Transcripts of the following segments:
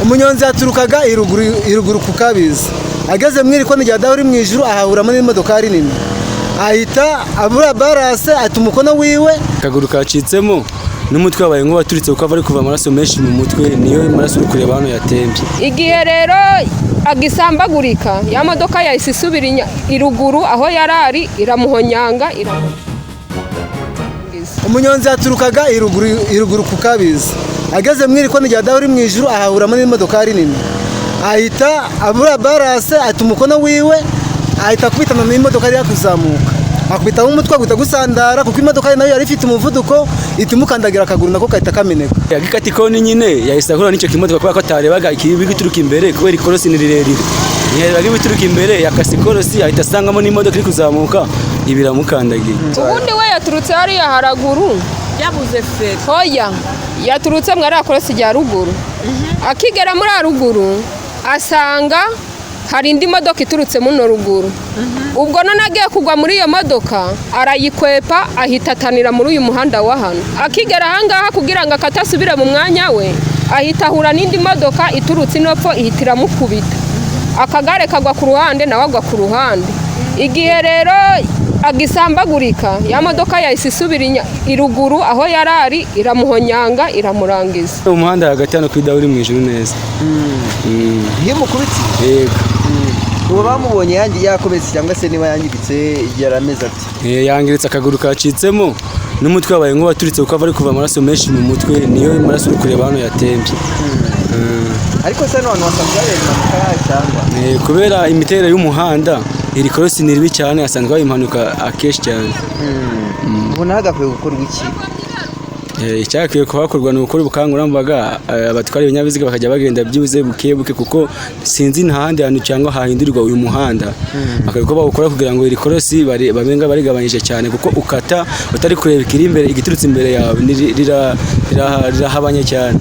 Umunyonzi yaturukaga iruguru ku Kabizi, ageze mu iri koni rya Dawe uri mu ijuru, ahahuramo n'imodokari nini, ahita abura balance, ata umukono wiwe. Akaguru kacitsemo n'umutwe wabaye nk'uwaturitse, kuko ava ari kuva amaraso menshi mu mutwe. Niyo maraso uri kureba hano yatembye. Igihe rero agisambagurika, ya modoka yahise isubira iruguru aho yari ari, iramuhonyanga iramugiza. Umunyonzi yaturukaga iruguru ku Kabizi, ageze mu iri koni rya Dawe uri mu ijuru, ahahuramo n'imodokari nini, ahita abura balance, ata umukono wiwe, ahita akubitana n'imodoka yari kuzamuka, akubitaho umutwe, guhita gusandara, kuko imodoka nayo yari ifite umuvuduko, ihita imukandagira, akaguru nako gahita kameneka. Agikata ikoni nyine yahise ahura n'icyo kimodoka, kubera ko atarebaga ikibi guturuka imbere, kubera ikorosi ni rirerire. Ntiyarebaga ibituruka imbere, yakase ikorosi, ahita asangamo n'imodoka iri kuzamuka, ibi iramukandagiye. Ubundi we yaturutse hariya haraguru. Yabuze feri. Hoya, yaturutse muri ariya korosi rya ruguru. Akigera muri ruguru, asanga hari indi modoka iturutse muno ruguru. Ubwo none agiye kugwa muri iyo modoka, arayikwepa, ahita atanira muri uyu muhanda wa hano. Akigera ahangaha kugira ngo akate asubire mu mwanya we, ahita ahura n'indi modoka iturutse inopfo, ihita iramukubita, akagare kagwa ku ruhande, nawe agwa ku ruhande. Igihe rero agisambagurika, ya modoka yahise isubira iruguru aho yari ari, iramuhonyanga, iramurangiza. Mu muhanda hagati hano kuri Dawe uri mu ijuru neza. Iyo mukubitse? Yego. Ubu bamubonye yakometse, cyangwa se niba yangiritse yari ameze ati? Yangiritse, akaguru kacitsemo n'umutwe wabaye nk'uwaturitse, kuko ava ari kuva amaraso menshi mu mutwe. Niyo maraso uri kureba hano yatembye. Ariko se none wasanzwe habera impanuka cyangwa? Kubera imiterere y'umuhanda, iri korosi ni ribi cyane, hasanzwe haba impanuka akenshi cyane. Ubona hagakwiye gukorwa iki? Icyakwiye kuhakorwa ni ugukora ubukangurambaga, abatwara ibinyabiziga bakajya bagenda byibuze buke buke, kuko sinzi nta handi hantu cyangwa hahindurirwa uyu muhanda, bakwiye ko bawukora kugira ngo iri korosi babenga barigabanyije cyane, kuko ukata utari kureba ikiri imbere, igiturutse imbere yawe rirahabanye cyane.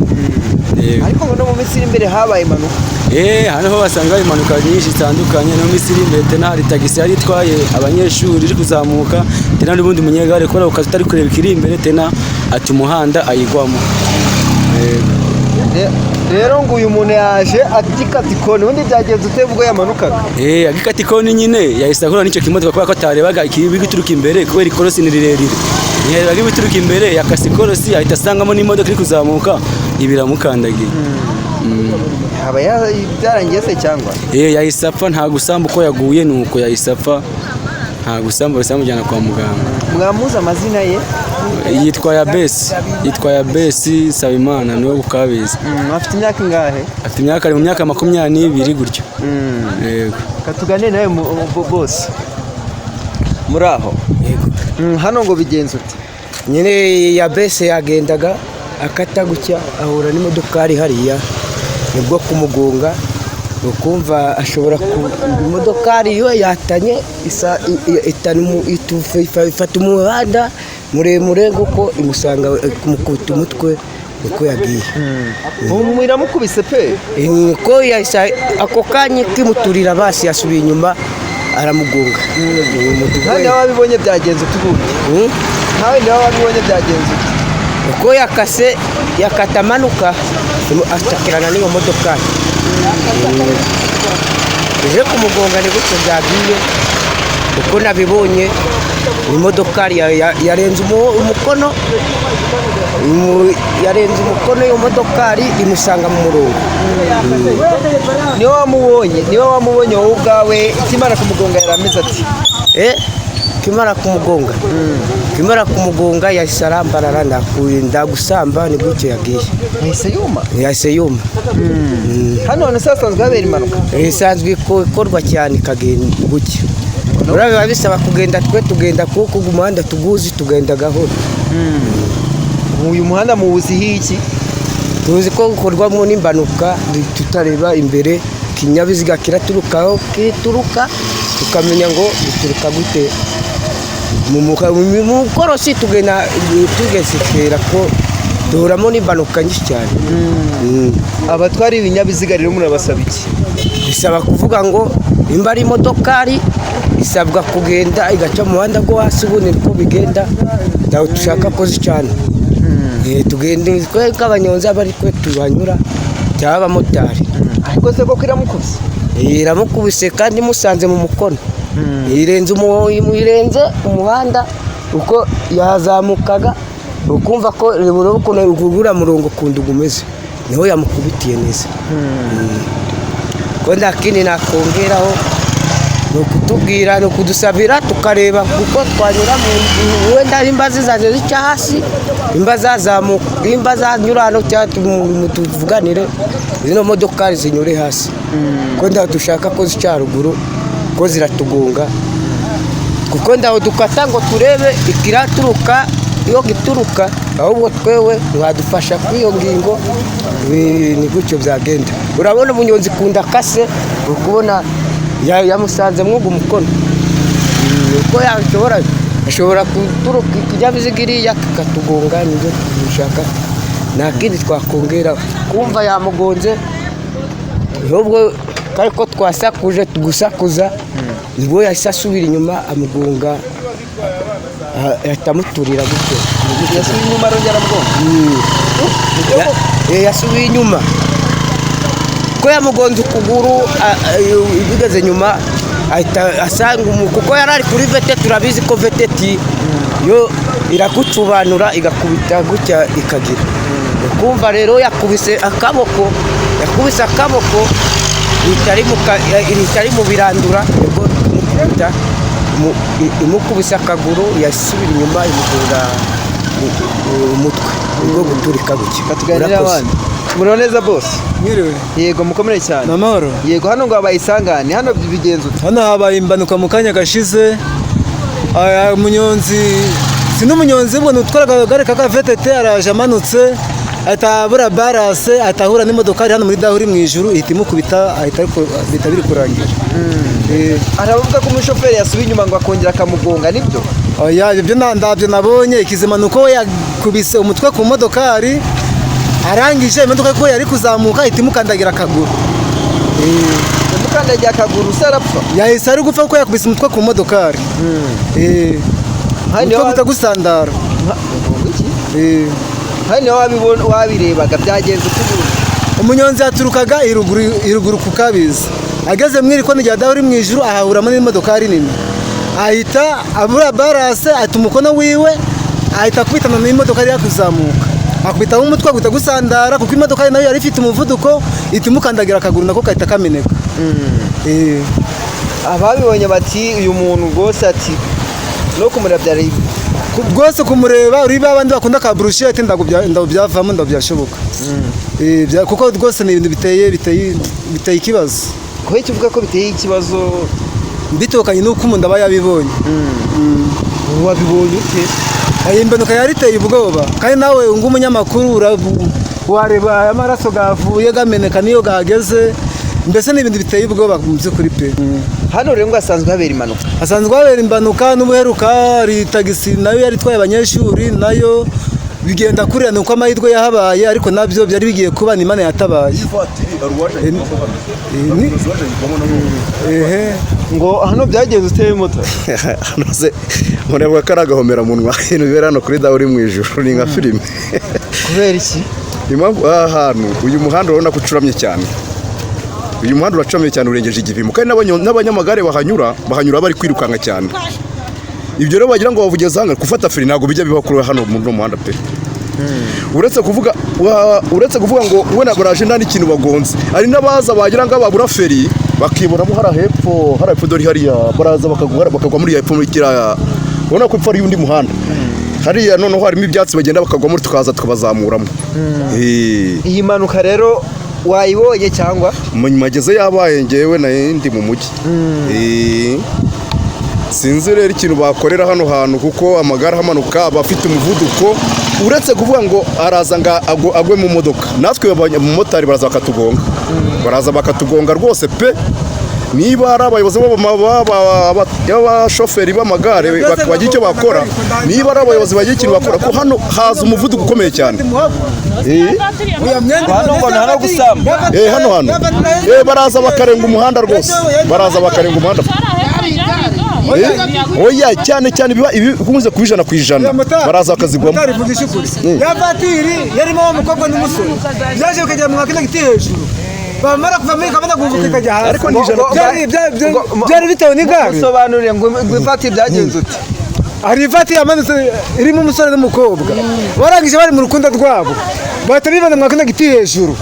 Ariko ngo no mu minsi iri imbere habaye impanuka. Hano ho basanga hari impanuka nyinshi zitandukanye. No mu minsi iri imbere tena hari tagisi yari itwaye abanyeshuri iri kuzamuka, tena n'ubundi munyegare, kubera ukaza utari kureba ikiri imbere, tena ati umuhanda ayigwamo. Rero ngo uyu muntu yaje agikata ikoni, ubundi byagenze ute ubwo yamanukaga? Agikata ikoni nyine yahise ahura n'icyo kimodoka, kubera ko atarebaga ikibi guturuka imbere, kubera ikorosi ni rirerire. Ntiyarebaga ibituruka imbere, yakase ikorosi, ahita asangamo n'imodoka iri kuzamuka, ibi iramukandagiye. Yaba byarangiye se cyangwa? Yahise apfa, nta gusamba, uko yaguye nuko yahise apfa, nta gusamba, bahise bamujyana kwa muganga. Mwamuzi amazina ye? Yitwa Yabesi Sabimana, niwe ukabizi. Afite imyaka ingahe? Afite imyaka, ari mu myaka 22 gutyo. Yego. Katugane nawe bose muri aho. Hano ngo bigenze ute? Nyine ya bese yagendaga akata gutya, ahura n'imodokari hariya, nibwo kumugonga. Ukumva ashobora ku imodokari yo yatanye ifata umuhanda muremure, kuko imusanga kumukubita umutwe, niko yagiye. Ubu iramukubise pe? Niko yahise ako kanya kimuturira, basi yasubiye inyuma aramugonga. Nawe niba wabibonye byagenze ute ubundi? Nawe niba wabibonye byagenze ute? Uko yakase, yakata amanuka, atakirana n'iyo modokari ije kumugonga, ni gutyo byagiye uko nabibonye. Imodokari yarenze umukono, yarenze umukono, iyo modokari imusanga mu murongo. Niba wamubonye wowe ubwawe, ikimara kumugonga yari ameze ati? Kimara kumugonga yahise arambarara, ndagusamba, ni gutyo yagiye. Yahise yuma? Yahise yuma. Hano hantu se hasanzwe habera impanuka? Isanzwe ikorwa cyane, ikagenda gutya. Uriya biba bisaba kugenda, twe tugenda kuko umuhanda tuguzi, tugenda gahoro. Uyu muhanda muwuziho iki? Tuzi ko gukorwamo n'impanuka, tutareba imbere, ikinyabiziga kiraturuka aho kituruka, tukamenya ngo bituruka gute. Mu korosi tugenda tugesekera ko duhuramo n'impanuka nyinshi cyane. Abatwara ibinyabiziga rero murabasaba iki? Bisaba kuvuga ngo nimba ari imodokari isabwa kugenda igaca mu muhanda wo hasi, ubundi niko bigenda, ntabwo dushaka ko zicana. Tugenda twe nk'abanyonzi, aba ari twe tuhanyura. Cy'abamotari. Ariko se koko iramukubise? Iramukubise kandi imusanze mu mukono, irenze umuhanda uko yazamukaga, ukumva ko ukuntu uriya murongo ukundi umeze, niho yamukubitiye neza. Ko nta kindi nakongeraho, ni ukutubwira, ni ukudusabira tukareba kuko twanyura mu wenda imba zizajya zica hasi, imba zazamuka, imba zanyura hano, cyangwa tuvuganire zino modokari zinyure hasi, ko ndaho dushaka ko zica haruguru, ko ziratugunga, kuko ndaho dukata ngo turebe ikiraturuka iyo gituruka. Ahubwo twewe mwadufasha kuri iyo ngingo, ni gutyo byagenda. Urabona umunyonzi kunda akase, uri kubona yamusanze mwuga umukono. Uko yashobora, ashobora guturuka ikinyabiziga iriya kikatugonga. Nibyo dushaka, nta kindi twakongera. Kumva yamugonze, ahubwo ariko twasakuje, gusakuza nibwo yahise asubira inyuma amugonga, ahita amuturira gutyo. Yasubiye inyuma arongera amugonga? Yasubiye inyuma ko yamugonze ukuguru, bigeze nyuma ahita asanga kuko yari ari kuri VTT. Turabizi ko VTT yo iragucubanura, igakubita gutya ikagira. Ukumva rero yakubise akaboko, yakubise akaboko rihita rimubirandura, nibwo imukubita imukubise akaguru, yasubira inyuma imugonga umutwe, nibwo guturika gutya. Katuganire Murakoze. abandi. Muriho neza bose? Mwiriwe. Yego, mukomere cyane. Ni amahoro. Yego, hano ngo habaye isangane, hano bigenze ute? Hano habaye impanuka mu kanya gashize. Aya, umunyonzi, si n'umunyonzi ubwo, ni utwara akagare ka VTT, araje amanutse ahita abura balance, ahita ahura n'imodoka iri hano muri dahuri mu ijuru, ihita imukubita, ahita bihita biri kurangira. Hari abavuga ko umushoferi yasubiye inyuma ngo akongera akamugonga, nibyo? Oya, ibyo ndabyo nabonye. Ikizima ni uko we yakubise umutwe ku modokari, arangije imodoka ko yari kuzamuka ihita imukandagira akaguru. Yamukandagiye akaguru se arapfa? Yahise ari gupfa kuko yakubise umutwe ku modokari. Hano Umutwe guhita gusandara. Iki? Eh. Hano wabirebaga byagenze ute ubundi? Umunyonzi yaturukaga iruguru ku Kabizi, ageze mu iri koni rya dahuri mu ijuru ahahuramo n'imodokari nini, ahita abura balance, ahita umukono wiwe ahita akubitana n'imodoka yari kuzamuka, akubitaho umutwe guhita gusandara, kuko imodoka nayo yari ifite umuvuduko, ihita imukandagira akaguru, nako gahita kameneka. Ababibonye bati uyu muntu rwose, ati no kumureba byari Rwose kumureba uri ba bandi bakunda ka burushete, ndago byavamo, ndago byashoboka. Kuko rwose ni ibintu biteye ikibazo. Kubera icyo uvuga ko biteye ikibazo? Bitokanye n'uko umuntu aba yabibonye. Wabibonye ute? Iyi mpanuka yari iteye ubwoba, kandi nawe ng'umunyamakuru wareba aya maraso gavuye gameneka niyo gahageze, mbese ni ibintu biteye ubwoba mu by'ukuri pe. Hano rero ngo hasanzwe habera impanuka? Hasanzwe habera impanuka. N'ubuheruka hari tagisi nayo yari itwaye abanyeshuri, nayo bigenda kuriya, ni uko amahirwe yahabaye, ariko nabyo byari bigiye kuba, ni Imana yatabaye. Ehe. Ngo hano byagenze ute moto? Hano se mureba ko ari agahomamunwa, ibintu bibera hano kuri dawe uri mu ijuru ni nka filime. Kubera iki? Impamvu aha hantu, uyu muhanda urabona ko ucuramye cyane, uyu muhanda uracuramye cyane, urengeje igipimo, kandi n'abanyamagare bahanyura bari kwirukanka cyane. Ibyo rero bagira ngo bavugeze hano gufata feri ntabwo bijya biba kuri hano muri uno muhanda pe. Uretse kuvuga ngo wenda baraje nta n'ikintu bagonze, hari n'abaza bagira ngo babura feri bakiboramo hariya hepfo, hariya hepfo dore hariya baraza bakagwa muri hepfo muri kiriya, ubona ko epfo hari undi muhanda hariya, noneho harimo ibyatsi, bagenda bakagwamo, tukaza tukabazamuramo. Iyi mpanuka rero wayibonye cyangwa? Mageze yabaye, ngewe nayo ndi mu mujyi. Sinzi rero ikintu bakorera hano hantu, kuko amagare ahamanuka aba afite umuvuduko, uretse kuvuga ngo araza ngo agwe mu modoka, natwe abamotari baraza bakatugonga, baraza bakatugonga rwose pe. Niba ari abayobozi b'abashoferi b'amagare bagira icyo bakora, niba ari abayobozi bagira ikintu bakora, ko hano haza umuvuduko ukomeye cyane. Hano ngo nta no gusamba. Hano hano baraza bakarenga umuhanda rwose, baraza bakarenga umuhanda. Oya, cyane cyane biba ibikunze kuba 100%, baraza bakazigwamo. Motari, vugisha ukuri, ya vatiri yarimo wa mukobwa n'umusore, byaje bikagera mu kino giti hejuru, bamara kuva muri kabona guhubuka ikajya hasi. Ariko ni ijana. Byari bitewe n'igare. Musobanurire ngo ivatiri byagenze ute? Hari ivatiri yamanutse irimo umusore n'umukobwa, barangije bari mu rukundo rwabo, bahita bibona mu kino giti hejuru.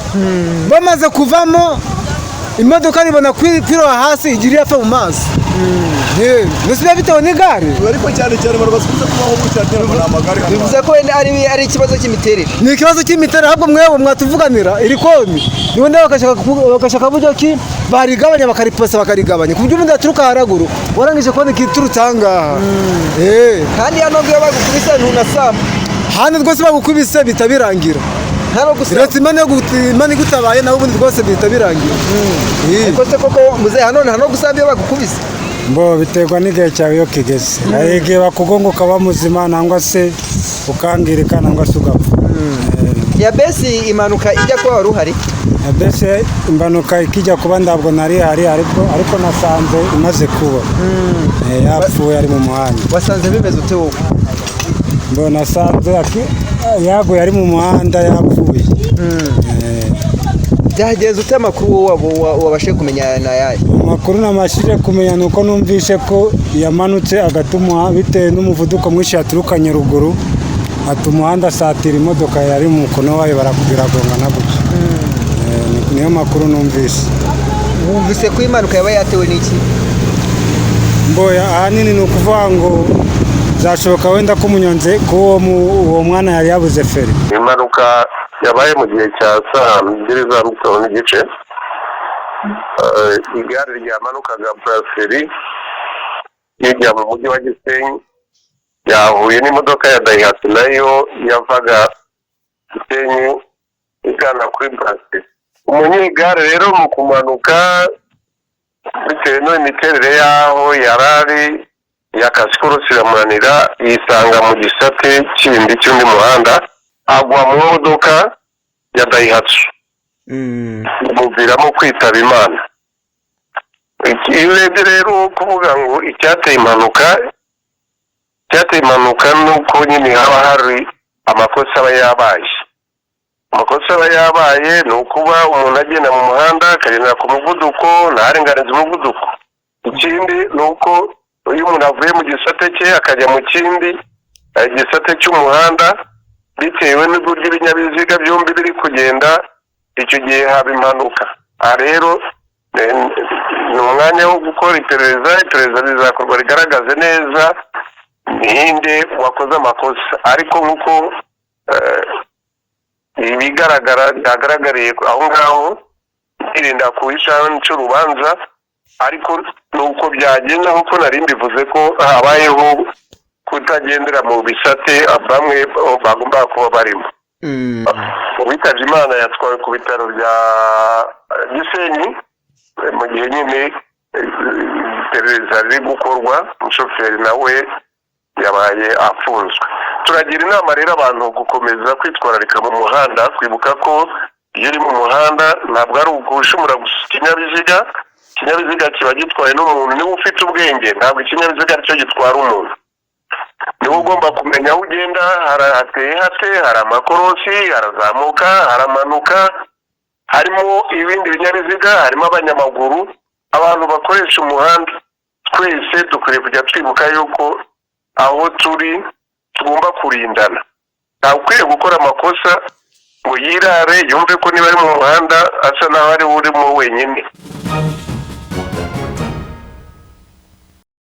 Bamaze kuvamo, imodoka ribona kwiroha hasi, igira iyapfa mu mazi. Mbese biba bitewe n'igare. Ariko cyane cyane abantu bakunze kubaho gutya ni amagare hano. Bivuze ko wenda ari ikibazo cy'imiterere. Ni ikibazo cy'imiterere. Ahubwo mwebwe mwatuvuganira iri koni nibundi bagashaka buryo ki barigabanya, bakariposa, bakarigabanya ku buryo ubundi yaturuka haraguru warangije kubona ikiturutse aha ngaha. Kandi hano ngo iyo bagukubise ntunasamba. Hano rwose bagukubise bihita birangira. Nta no gusamba. Uretse Imana igutabaye, nawe ubundi rwose bihita birangira. Ariko se koko muzehe, hano nta no gusamba iyo bagukubise? Mbo biterwa n'igihe cyawe iyo kigeze. Hari igihe bakugonga ukaba muzima, nangwa se ukangirika, nangwa se ugapfa. Ya besi impanuka ijya kuba wari uhari? Mbese impanuka ikijya kuba ntabwo nari hari, ariko nasanze imaze kuba. Yapfuye ari mu muhanda. Wasanze bimeze ute wowe? Mbo nasanze yaguye ari mu muhanda yapfuye. Byagenze ute? Amakuru wabashe kumenya ni ayahe? Amakuru namashije kumenya ni uko numvise ko yamanutse agata umuhanda bitewe n'umuvuduko mwinshi yaturukanye ruguru, ata umuhanda asatira imodoka yari mu mukono wayo, barakubiragongana gutya. Niyo makuru numvise. Wumvise ko impanuka yaba yatewe n'iki? Mboya ahanini ni ukuvuga ngo byashoboka wenda ko umunyonzi ko uwo mwana yari yabuze feri. Impanuka yabaye mu gihe cya saa 2 za mugitondo n'igice. Igare ryamanukaga Brasserie rijya mu mujyi wa Gisenyi yahuye n'imodoka ya Daihatsu, nayo yavaga Gisenyi igana kuri Brasserie. Umunyegare rero mu kumanuka, bitewe n'imiterere y'aho yari ari, yakase ikorosi iramunanira, yisanga mu gisate kindi cy'undi muhanda, agwa mu modoka ya Daihatsu, bimuviramo kwitaba Imana. Iyo urebye rero, kuvuga ngo icyateye impanuka ni uko nyine haba hari amakosa aba yabaye. Amakosa aba yabaye ni ukuba umuntu agenda mu muhanda akagendera ku muvuduko, ntarenganize umuvuduko. Ikindi ni uko iyo umuntu avuye mu gisate cye akajya mu kindi gisate cy'umuhanda, bitewe n'uburyo ibinyabiziga byombi biri kugenda, icyo gihe haba impanuka. Aha rero ni umwanya wo gukora iperereza. Iperereza rizakorwa rigaragaze neza ninde wakoze amakosa, ariko nk'uko ibigaragara byagaragariye aho ngaho, kwirinda kuhisha urubanza, ariko ni uko byagenze nk'uko nari mbivuze ko habayeho kutagendera mu bisate bamwe bagomba kuba barimo. Uwitabye Imana yatwawe ku bitaro bya Gisenyi mu gihe nyine iperereza riri gukorwa. Umushoferi nawe yabaye afunzwe. Turagira inama rero abantu gukomeza kwitwararika mu muhanda, kwibuka ko iyo uri mu muhanda ntabwo ari ugushumura gusa ikinyabiziga. Ikinyabiziga kiba gitwaye n'umuntu. Niba ufite ubwenge, ntabwo ikinyabiziga aricyo gitwara umuntu. Niba ugomba kumenya aho ugenda hateye hate, hari amakorosi, harazamuka, haramanuka, harimo ibindi binyabiziga, harimo abanyamaguru, abantu bakoresha umuhanda. Twese dukwiriye kujya twibuka yuko aho turi tugomba kurindana. Ntawe ukwiye gukora amakosa ngo yirare, yumve ko niba ari mu muhanda asa naho ari we urimo wenyine.